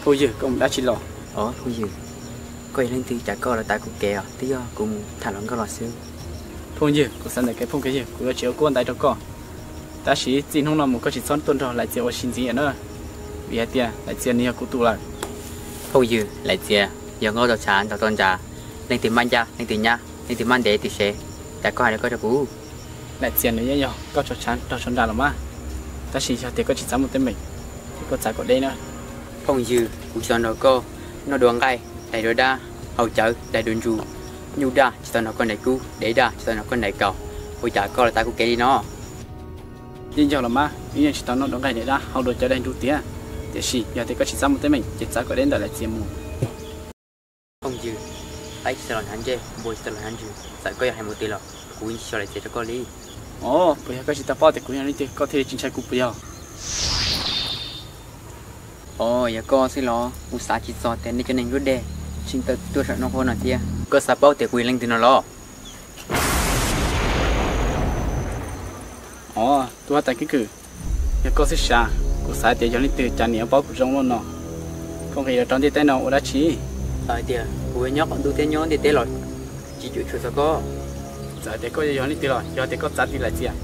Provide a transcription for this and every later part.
Phooj ywg, koj mus dab tsi los? Os phooj ywg, koj yog leej twg cas koj los tav kuv kev os, twb yog kuv mus tham hluas nkauj los xwb. Phooj ywg, kuv xav ntawm kev phooj kev ywg, kuv yuav tsis ua kuab ntais rau koj. Tab sis txij hnub no mus koj tsis txhob tuaj nrog Laim Txias ua si ntxiv na, vim hais tias Laim Txias nws yog kuv tus lawm. Phooj ywg, Laim Txias yog nkauj tau tshav nraug tau ntsa, leej twg maj ncaj leej twg nyab, leej twg maj ntev leej twg sev, cas koj hais li koj rau kuv? Laim Txias nws yeej yog nkauj tau tshav nraug tau ntsa los mas, tab sis yog tias koj tsis txav muaj teeb meem, ces koj txav kom deb na. Phooj ywg, kuv tsis tau nrog koj noj dua nqaij daig dua dab, haus cawv daig dua ntsus, nyuj daj tsis tau nrog koj nraim kub, dev daj tsis tau nrog koj nraim kaus, ua cas koj los tav kuv kev li no? Yeej yog los mas, wb yeej tsis tau noj dua nqaij daig dab, haus dua cawv daig ntsus tiag, tiam sis yog tias koj tsis txav muaj teeb meem ces txav kom deb ntawm Laim Txias mus. Phooj ywg, qaib tsis tau los hnav ntsej, npua tsis tau los hnav ntsws, txawm koj yuav hais mus twg los kuv yeej tsis tso Laim Txias rau koj li. Os, puas yog koj tsis tau paub tias kuv yog leej twg koj thiaj li tsis ntshai kuv puas yog? Os, yog koj xwb los? Kuv xav tsis txog tias nej cov neeg nruab deg tseem tau tuaj saum no thiab. Koj xav paub tias kuv yog leej twg no los? Os, tus huab tais keeb kwm, yog koj xwb sav, kuv xav tias yog leej twg cas niam paub kuv zoo luaj no. Koj nqis los rau ntiaj teb no ua dab tsi? Txawm hais tias kuv nyob qaum ntuj thiab nyob ntiaj teb los tsis cuam tshuam txog koj. Txawm hais tias koj yuav yog leej twg los yog tias koj txav tsis Laim Txias,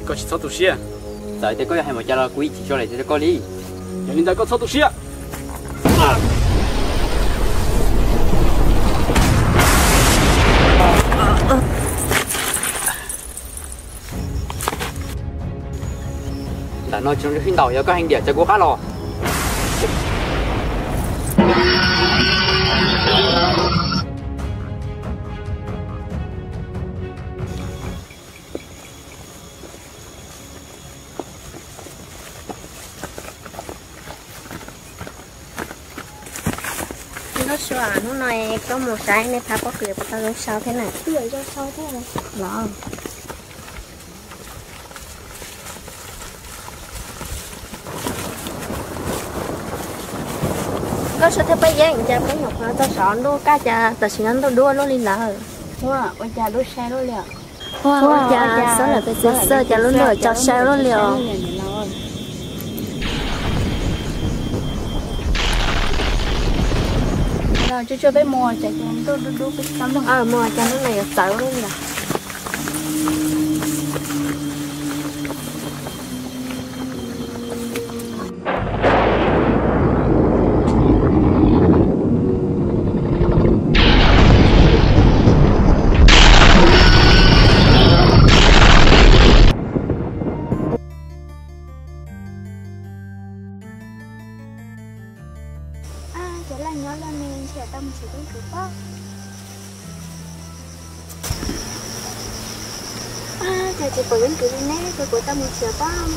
koj tsis txhob tu siab. Txawm hais tias koj yuav hais npaum cas los kuv yeej tsis tso Laim Txias rau koj li. Yog li ntawd koj txhob tu siab. Ntawm no tsis zoo sib ntaus, yog koj heev diam ces kuv qab los. Nkauj Sua, hnub no koj mus saib nej pab pob kws puas tau zoo sau thiab na? Twb zoo sau thiab los. Nkauj Sua thiab Paj Yeeb, cas peb nyuam qhuav tau sov ntuj kaj cas tam sim no ntuj dub luaj li lawm? Ua cas dub sai luaj li os? Ua cas xob lawm pes txiv xwb cas lub ntuj tsaus sai luaj li os? Tsuag tsuag peb mus, cas ntuj dub dub peb tsis tau mloog. Mus cas hnub no yuav txawv luaj li os. Cov laj nyob laj me ntshe tau mus tsev keeb kwm pob. Cas tsis pom keeb kwm li ne, ces kuv tau mus tsev pob.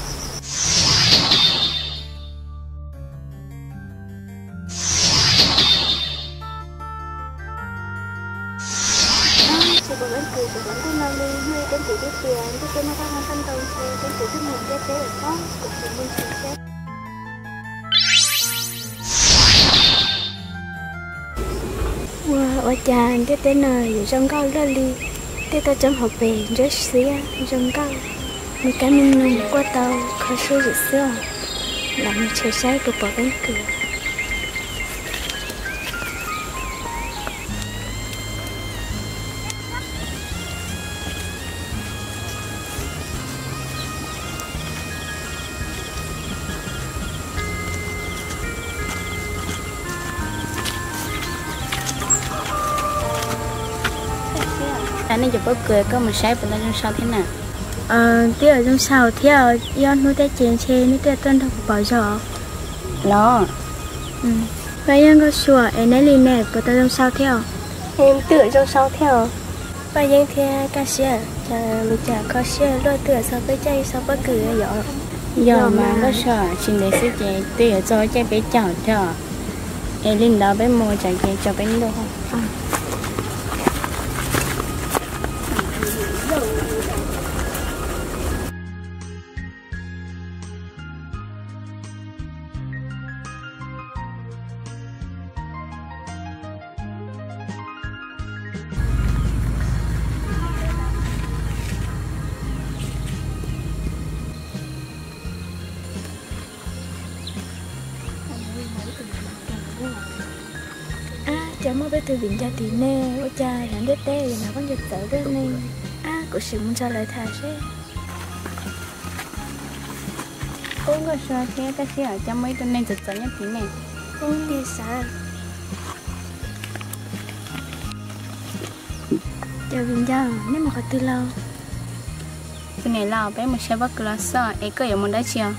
Tsis pom keeb kwm, tsis pom ntuj no li, hnub ib keeb kwm twb tias ntuj twb muaj qab hau tag nrho ntshe keeb kwm twb mus ntiaj teb lawm pob, kuv tsis mus tsev seb. Ua, ua cas ntiaj teb no yuav zoo nkauj luaj li, tej toj roob hauv pes ntsuab xiab zoo nkauj, me kab me noog kuaj tau kho siab zim xwb os. Lam mus tshawb saib puas pom keeb kwm. Nej cov pob kws koj mus saib puas tau zoo sau thiab na? Twb zoo sau thiab, ib ob hnub thiab ces ntshe nej twb tuaj nrog kuv pom zog los. Paj Yeeb, Nkauj Sua, es neb li ne puas tau zoo sau thiab? Twb zoo sau thiab. Paj Yeeb thiab Kaj Siab, cas li cas kho siab luaj twb txog peb caug sau pob kws yom? Yog mas Nkauj Sua, tsis ntev xwb ces twb yuav txog caij peb caug thiab. Es li ntawd peb mus tsam ces tsaus peb ntuj. Cas muaj peb tug viv ncaus tim nej, ua cas lawv ntiaj teb yuav hlawv khaub ncaws txawv tuaj ne? Ab, kuv sim mus nrog lawv tham seb. Ub, Nkauj Sua thiab Kaj Siab, cas muaj ib tug neeg txawv txawv nyob tim nej? Ub, tiag sav. Cov viv ncaus, nej mus qhov twg los? Tus niam laus, peb mus saib pob kws los xwb, es koj yuav mus dab tsi os?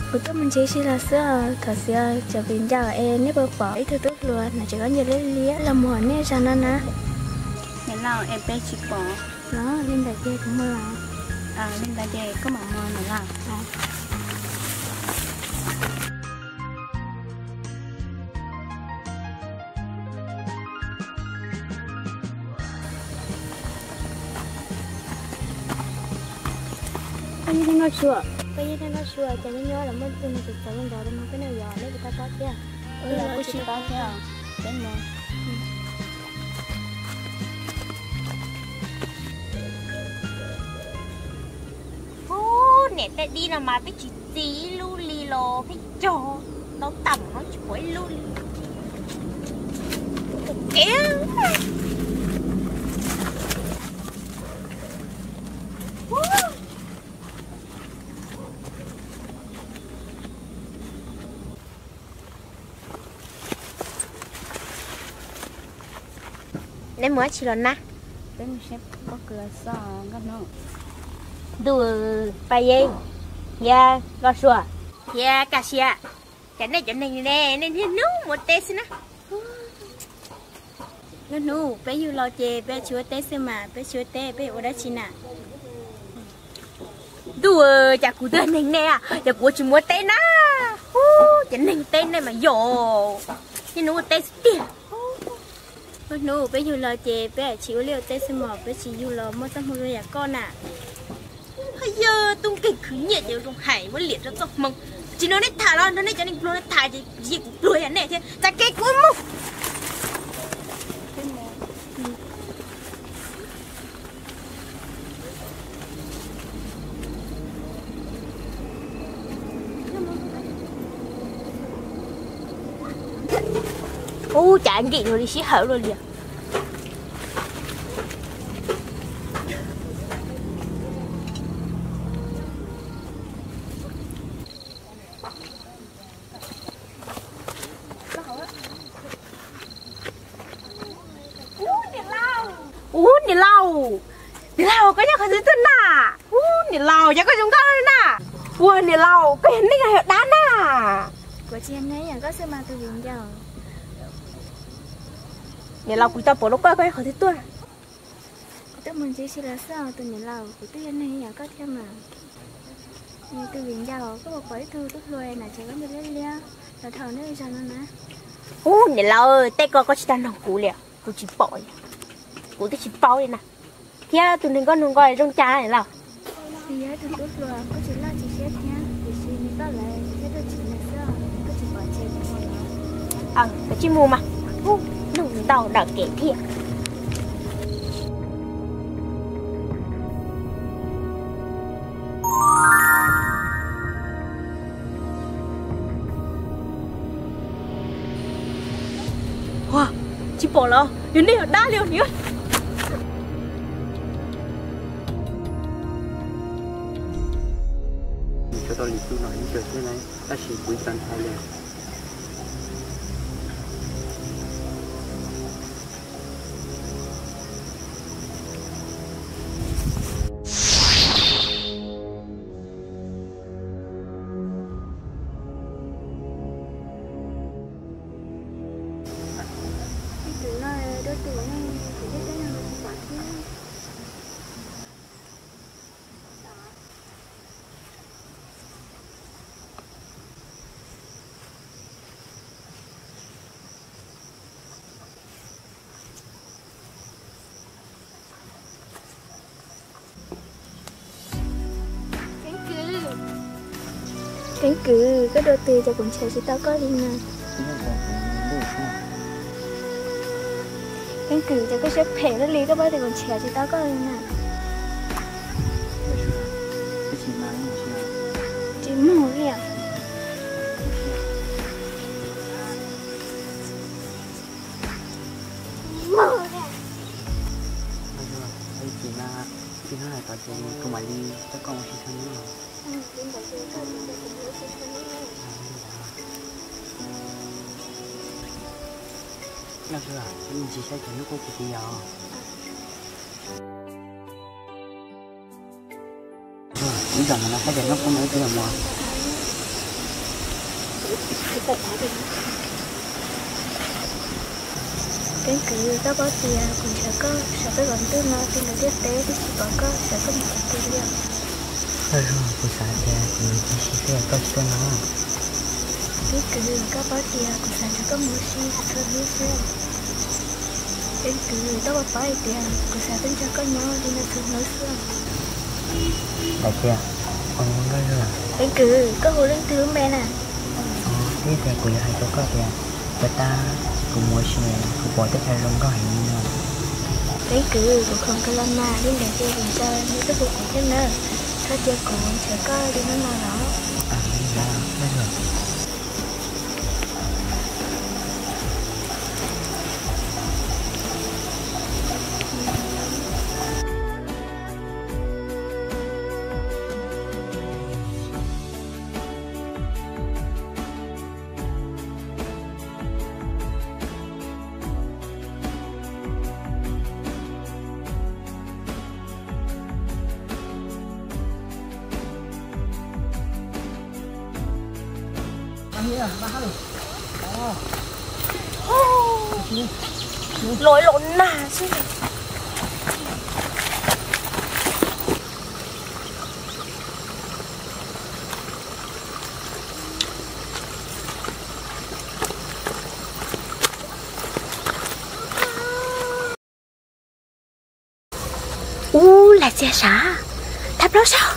Kuv tuaj mus ncig ib si los xwb os. Thaum xwb cov viv ncaus es nej puas pom ib tug tub hluas hnav tsev khaub ncaws liab liab los mus hauv nej zos no na? Niam laus, es peb tsis pom. Los li ntawd ces kuv mus los. Li ntawd ces koj mam mus niam laus. Koj yog Nkauj Sua? Koj yog Nkauj Sua, cas nyob nyob los muaj tus neeg txawv txawv li ntawd rau mus peb no yog neb puas tau paub thiab? Kuv tsis paub thiab, peb mus. Ub, niam tej dib no mas peb tsis txi ib lub li los peb cog tau tam no tsis pom ib lub li. Neb mus dab tsi los na? Peb mus saib pob kws los xwb Nkauj Hnub. Ntuj, Paj Yeeb, thiab Nkauj Sua, thiab Kaj Siab, cas nej cov neeg ne, nej niaj hnub mus ua teb xwb na. Nkauj Hnub, peb yug los ces peb tsis ua teb xwb mas, peb tsis ua teb peb yuav ua dab tsi na? Ntuj, cas kuv twb neeg ne, cas kuv tsis mus ua teb na? Ub, cov neeg teb nej mas yog niaj hnub ua teb xwb tiag. Nkauj Hnub, peb yug los ces peb tsis ua liaj ua teb xwb mog, peb tsis yug los muaj txoj hmoo zoo yam koj na. Yog tub nkeeg khwv nyiaj ces zoo hais muab liam rau txoj hmoo. Tsis nrog nej tham los nrog nej cov neeg pluag no tham ces kuv pluag yam nej thiab, txav kev kuv mus. Ub, cas nkim luag li sij hawm luaj li. Ub, niam laus, niam laus, koj nyob qhov twg tuaj na? Ub, niam laus, cas koj zoo nkauj na? Ua niam laus, koj yog neeg los yog dab na? Kuv tsis yog neeg, yog koj xwb mas tus viv ncaus. Niam laus, kuv tsis tau pom los koj, koj yog qhov twg tuaj? Kuv tuaj mus ncig si los xwb os tus niam laus, kuv twb yog neeg ib yam koj thiab mas. Tus viv ncaus, koj puas pom ib tug tub hluas hnav tsev khaub ncaws liab liab los dhau nej zos no na? Ub, niam laus, tej ko koj tsis tau nug kuv li, kuv tsis pom li, kuv twb tsis paub li na. Thiab tus neeg koj nug ko zoo cas niam laus? Nws yog ib tug tub hluas kuj tsis loj tsis siab thiab, tiam sis nws txoj lawv thiab tuaj tsis nws xwb, koj tsis pom tsev kuv mus los. Aw, koj cia li mus mas. Ub, nug ntau dam kev thiab. Ua, tsis pom los, yog nej yog dab li os niam. Tshuav tau lwm tus no ib zaug thiab na, tab sis kuv ib txwm ntshai li. Tus no dua tus ne, kuv thiaj teb no tsis pom thiab. Keeb kwm, koj dua twg ces kuv nrhiav tsis tau koj li na. Keeb kwm, ces koj siab phem luaj li koj paub tias kuv nrhiav tsis tau koj li na. Tsis mus li os. Kuv mam li coj koj mus ua si txhua hnub. Nkauj Zuag, ntsis saib cov hnub qub kuv twb yog. Ib zaug no saib cov hnub qub no wb twb yog mus. Keeb kwv, koj paub tias kuv nrhiav koj sawv peb vov ntwj no tsis nkawd tiaj teb twb tsis pom koj, xav koj mus tsev twg li os? Nkauj Zuag, kuv xav tias kuv mus ua si xwb, koj tsis tuaj no. Keeb kwv, koj paub tias kuv xav nrog koj mus ua si txhua hnub xwb. Keeb kwv, koj puas paub hais tias kuv xav tuaj nrog koj nyob li no txhua hnub xwb. Daim tias, Keeb kwv, koj hu leej twg lub npe na? Twb tias kuv yuav hais rau koj tias, puas tas kuv mus ua si kuv pom teb chaws zoo nkauj heev li no. Keeb kwv, kuv khoom kawg los mas, li ntawd ces vim rau nej twb hu kuv thiab nawb. Txhob cia kuv nrhiav koj li hnub no los. Lov los nag xwb. Ub, Lam Txias sav, thab plaub saib.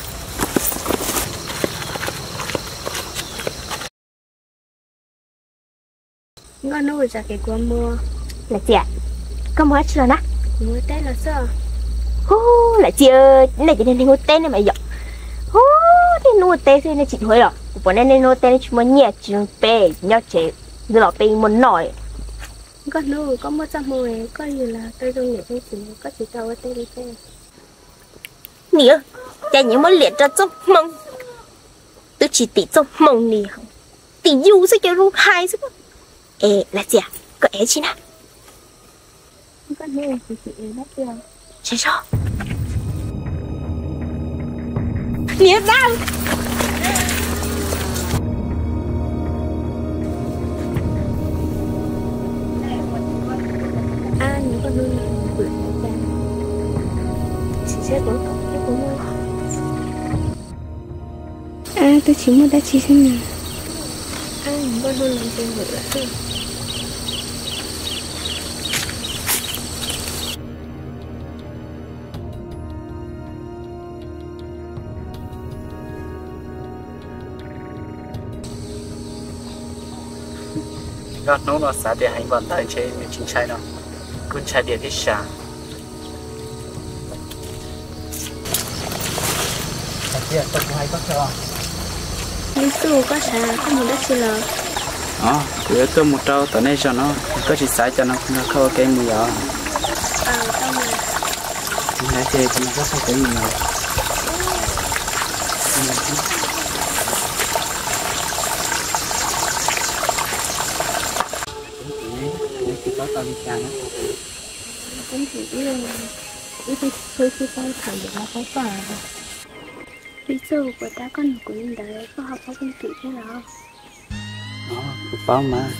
Nkauj Hnub, ua cas kev kuv mus. Lam Txias, koj mus dab tsi los na? Mus ua teb los xwb. Hu, Lam Txias, nej cov niag neeg ua teb nej mas yom. Hu, niaj hnub ua teb xwb nej tsis dhuav los? Kuv pom nej niaj hnub ua teb nej tsis muaj nyiaj tsis zoo peb nyob tsev, ntxwv los peb muaj noj. Nkauj Hnub, koj muaj txoj hmoo koj yug los tau zoo niam zoo txiv, koj tsis tau ua teb li peb. Niam, cas nyias muab liam rau txoj hmoo, twb tsis tim txoj hmoo li, tim yus xwb ces zoo hais xwb. Es Lam Txias, koj ev tsi na? Niam dab. Ab, nws koj hnub no vwm cas, tsis saib kuv kom kuv muaj. Ab, twb tsis muaj dab tsi xwb na. Ab, nws koj hnub no ntshe vwm lawm xwb. Nkauj Hnub no xav tias heev npaum ntawd ntshe nws tsis ntshai no, kuj ntshai tiag thiab sav. Ib tug, koj xav koj mus dab tsi los? Kuv yuav tuaj mus rau tom nej zos no, koj tsis xav coj no kuv nrog koj ua ke mus yom? Ntawd ces kuv nrog koj ua ke mus yom? Ib tug tsis paub tham ntawm no paub koj. Ib tug, puas tas koj nug kuv li ntawd koj ho paub keeb kwm thiab los? Kuv paub mas,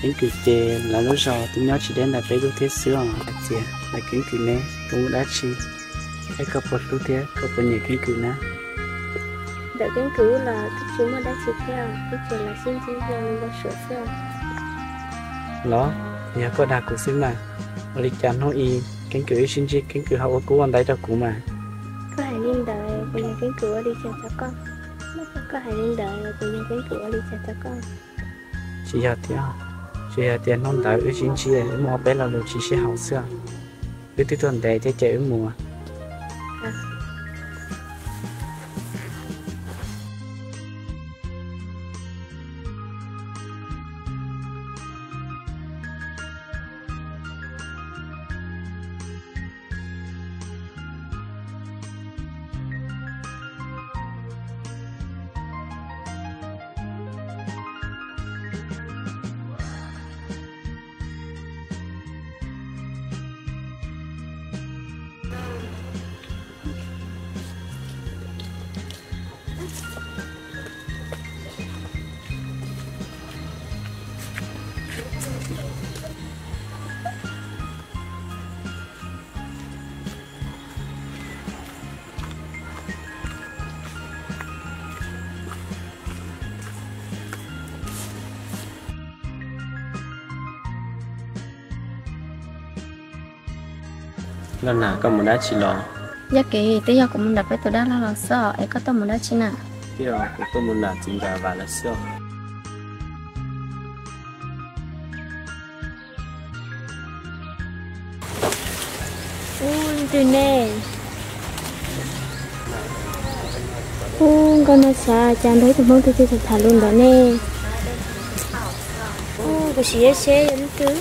keeb kwm ces lawv lub zos twb nyob tsis deb ntawm peb lub thiab xwb os. Txias, lawv keeb kwm ne, koj muaj dab tsi, es koj puas hlub thiab koj puas nyiam keeb kwm na? Ntawm keeb kwm los twb tsis muaj dab tsi thiab, twb tsuas los sib ntsib zoo li ntau suam xwb. Los, yog koj dag kuv xwb mas, ua li cas hnub i keeb kwm wb sib ntsib keeb kwm ho ua kub ua ntaiv rau kuv mas? Koj hais li ntawd kuv nyiam keeb kwm ua li cas rau koj? Koj hais li ntawd kuv nyiam keeb kwm ua li cas rau koj? Tsis yog tias, tsis yog tias hnub ntawd wb sib ntsib wb muaj ob peb lo lus tsis sib haum xwb. Wb twb tuaj ntev thiab ces wb mus. Nkauj Nag, koj mus dab tsi los? Yog kev twb yog kuv mus nram peb tus dab laug los xwb es koj tuaj mus dab tsi na? Twb yog kuv tuaj mus nram txiv ntxawm Vam lawv xwb. Ub, leej twg ne? Ub, Nkauj Nag, xav cas nrog ib tug Hmoob twg twg tham tham lus ntawd ne? Ub, kuv sim seb yog leej twg.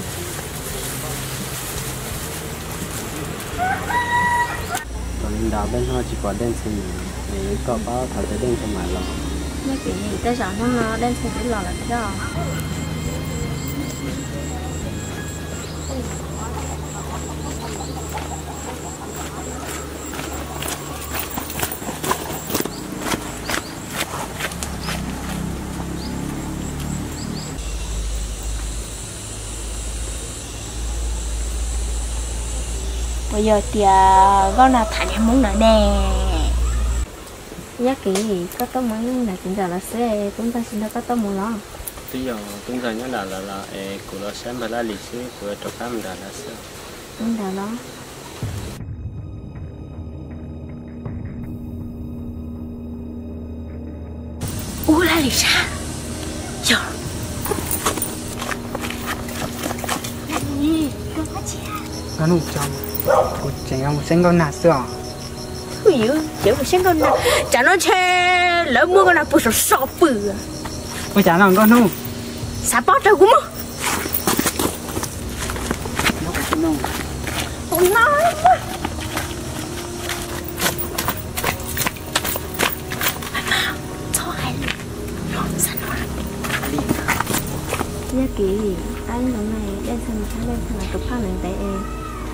Thaum li ntawd peb hnub tsis pom Dej Ntxhee, es koj paub thaum twg Dej Ntxhee mam los? Yog kev tej zaum hnub no Dej Ntxhee twb los lawm thiab. Puas yog tias Nkauj Nag tham niag Hmoob ntawd ne? Yog kev koj tuaj mus nram txiv ntxawm lawv xwb, tub ntxawg tsis nrog koj tuaj mus los? Twb yog tub ntxawg nyob nram lawv los es kuv los saib npawg Laj Lis xwb, kuv yuav rov qab mus nram lawv xwb. Mus nram los? Ub, Laj Lis sab, yog. Nkauj Nag, kuv tseem yuav mus saib Nkauj Nag xwb os. Ub, yuav mus saib Nkauj Nag, tsam no ntshe lawv muab Nkauj Nag pw saum so pw. Ua cas no Nkauj Nag? Xav paub raws kuv mus. Txhob hais lus, xav no. Yog kev, ab, ntawd mas Dej Ntxhee mas, Dej Ntxhee mas tus phauj ntev ntev es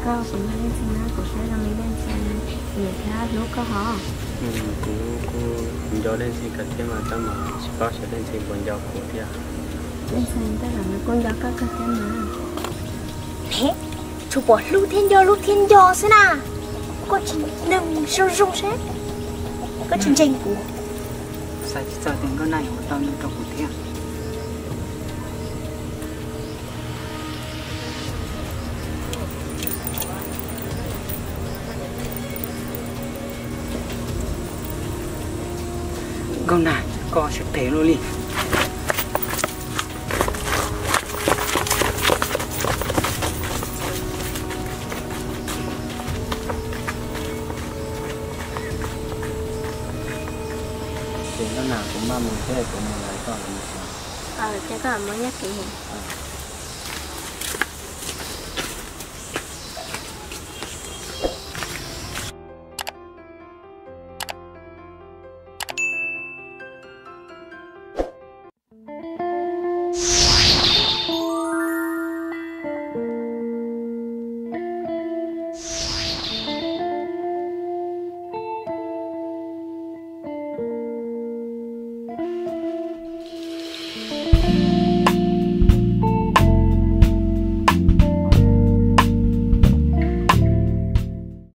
koj puas nco Dej Ntxhee na? Kuv saib zoo li Dej Ntxhee nyiam thiab hlub koj hos. Kuv kuj nco Dej Ntxhee kawg thiab mas, tab mas tsis paub xyov Dej Ntxhee puas nco kuv thiab. Dej Ntxhee tej zaum nws kuj nco koj kawg thiab mas. Tsuas pom hlub thiab nco, hlub thiab nco xwb na. Koj tsis, neeg zoo zoo seb, koj tsis ntseeg kuv. Xav tsis txog tias Nkauj Nag yuav ua tau li rau kuv thiab. Nkauj Nag, koj siab phem luaj li. Ces Nkauj Nag, kuv maj mus thiab, kuv mus lawm, koj mus tsev. Ces koj mus, Yaj Kiv.